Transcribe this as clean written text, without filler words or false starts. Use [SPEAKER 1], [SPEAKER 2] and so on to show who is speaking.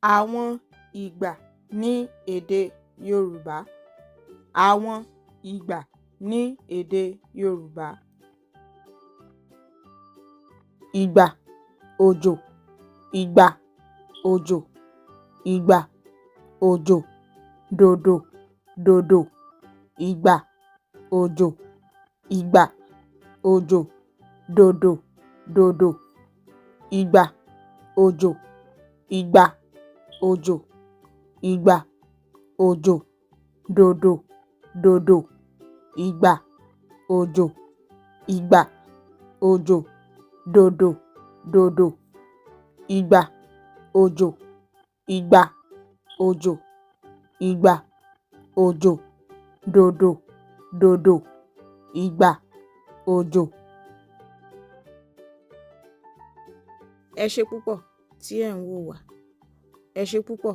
[SPEAKER 1] Àwọn ìgbà ní èdè Yorùbá. Àwọn ìgbà ní èdè Yorùbá. Ìgbà òjò, ìgbà òjò, ìgbà òjò, dòdò, dòdò, ìgbà òjò, ìgbà òjò, dòdò, dòdò, ìgbà òjò, ìgbà òjò, ìgbà òjò, dòdò, dòdò, ìgbà òjò, ìgbà òjò, dòdò, dòdò, ìgbà òjò, ìgbà òjò, ìgbà òjò, dòdò, dòdò, ìgbà òjò.
[SPEAKER 2] Ẹ ṣé púpọ̀ tí ẹ̀ ń wò wá. Ẹ ṣé púpọ̀.